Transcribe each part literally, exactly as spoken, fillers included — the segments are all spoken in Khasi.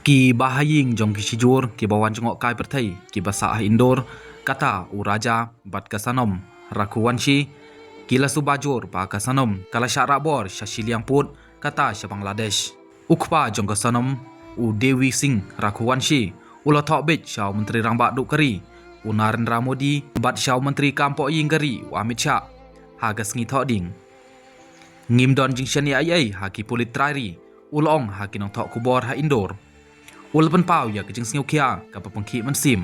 Ki bahaïing jong ki shijur ki ba wan jngoh kai pyrthei ki ba sah ha Indore, kata u Raja bad ka Sanam Raghuvanshi, ki la suba jur ba ka Sanam ka la shah rah bor sha shiliang pud, kata sha Bangladesh. U kpa jong ka Sanam, u Devi Singh Raghuvanshi, u la thoh beit sha u Myntri Rangbah Duh ka ri, u Narendra Modi, bad sha u Myntri Kam Pohïing ka ri, u Amit Shah, ha ka sngi Thohdieng. Ngim don jingshaniah ei ei ha ki pulit trai ri, u la ong ha ki nongthoh khubor ha Indore. U la pynpaw ïa ka jingsngewkhia ka ba pynkhih mynsiem.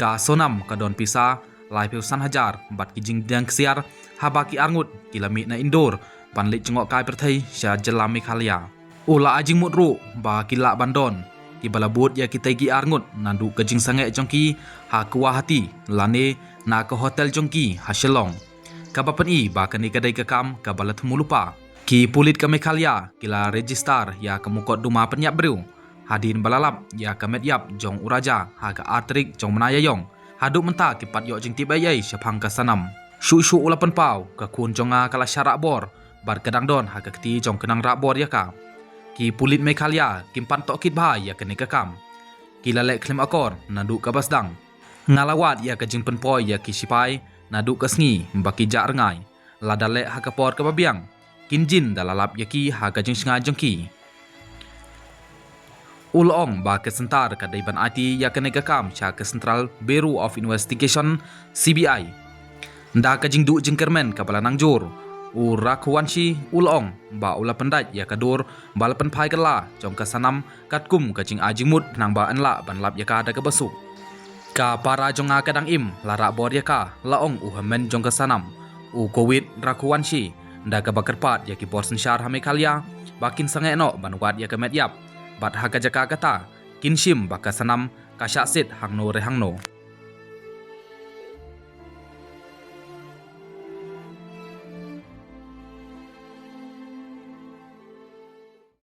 Ka Sanam ka don pisa laiphew san hajar bad ki jingdeng ksiar, haba ki arngut ki la mih na Indore ban leit jngoh kai pyrthei sha jylla Meghalaya. U la ai jingmut ruh ba ki lah ban don ki ba la bud ïa kitei ki arngut naduh ka jingsangeh jong ki ha Guwahati lane na ka hotel jong ki ha Shillong. Ka ba pyni ba kane ka dei ka kam ka ba la thmu lypa. Ki pulit ka Meghalaya ki la register ïa ka mukotduma pynïap briew hadien ba la lap ïa ka met ïap jong u Raja ha ka ar tarik jong u bnai Ïaïong. Haduh mynta kim pat ïoh jingtip ei ei shaphang ka Sanam. Shuh shuh u la pynpaw, ka khun jong nga ka la shah rah bor bad ka dang don ha ka kti jong ki nongrah bor ïa ka. Ki pulit Meghalaya kim pat tohkit bha ïa kane ka kam. Ki la leh khlem akor naduh ka ba sdang. Nga la wad ïa ka jingpynpoi ïa ki sipai naduh ka sngi ba ki jah rngai. Lada leh ha ka por ka ba biang, kin jin da la lap ïa ki ha ka jingshngaiñ jong ki. U la ong ba ka syntar ka dei ban aiti ïa kane ka kam sha ka Central Bureau of Investigation, C B I. Da ka jingduh jingkyrmen ka ba la nang jur, u Raghuvanshi u la ong ba u la pyndait ïa ka dur ba la pynphai kylla jong ka Sanam katkum ka jingai jingmut, khnang ba yn lah ban lap ïa ka da ka ba suk. Ka para jong nga ka dang im, la rah bor ïa ka, la ong u hynmen jong ka Sanam, u Covid Raghuvanshi, da ka ba kyrpad ïa ki bor synshar ha Meghalaya ba kin sangeh noh ban wad ïa ka met ïap, bad ha ka jaka kata kin shim ba ka Sanam ka shah sit hangno re hangno.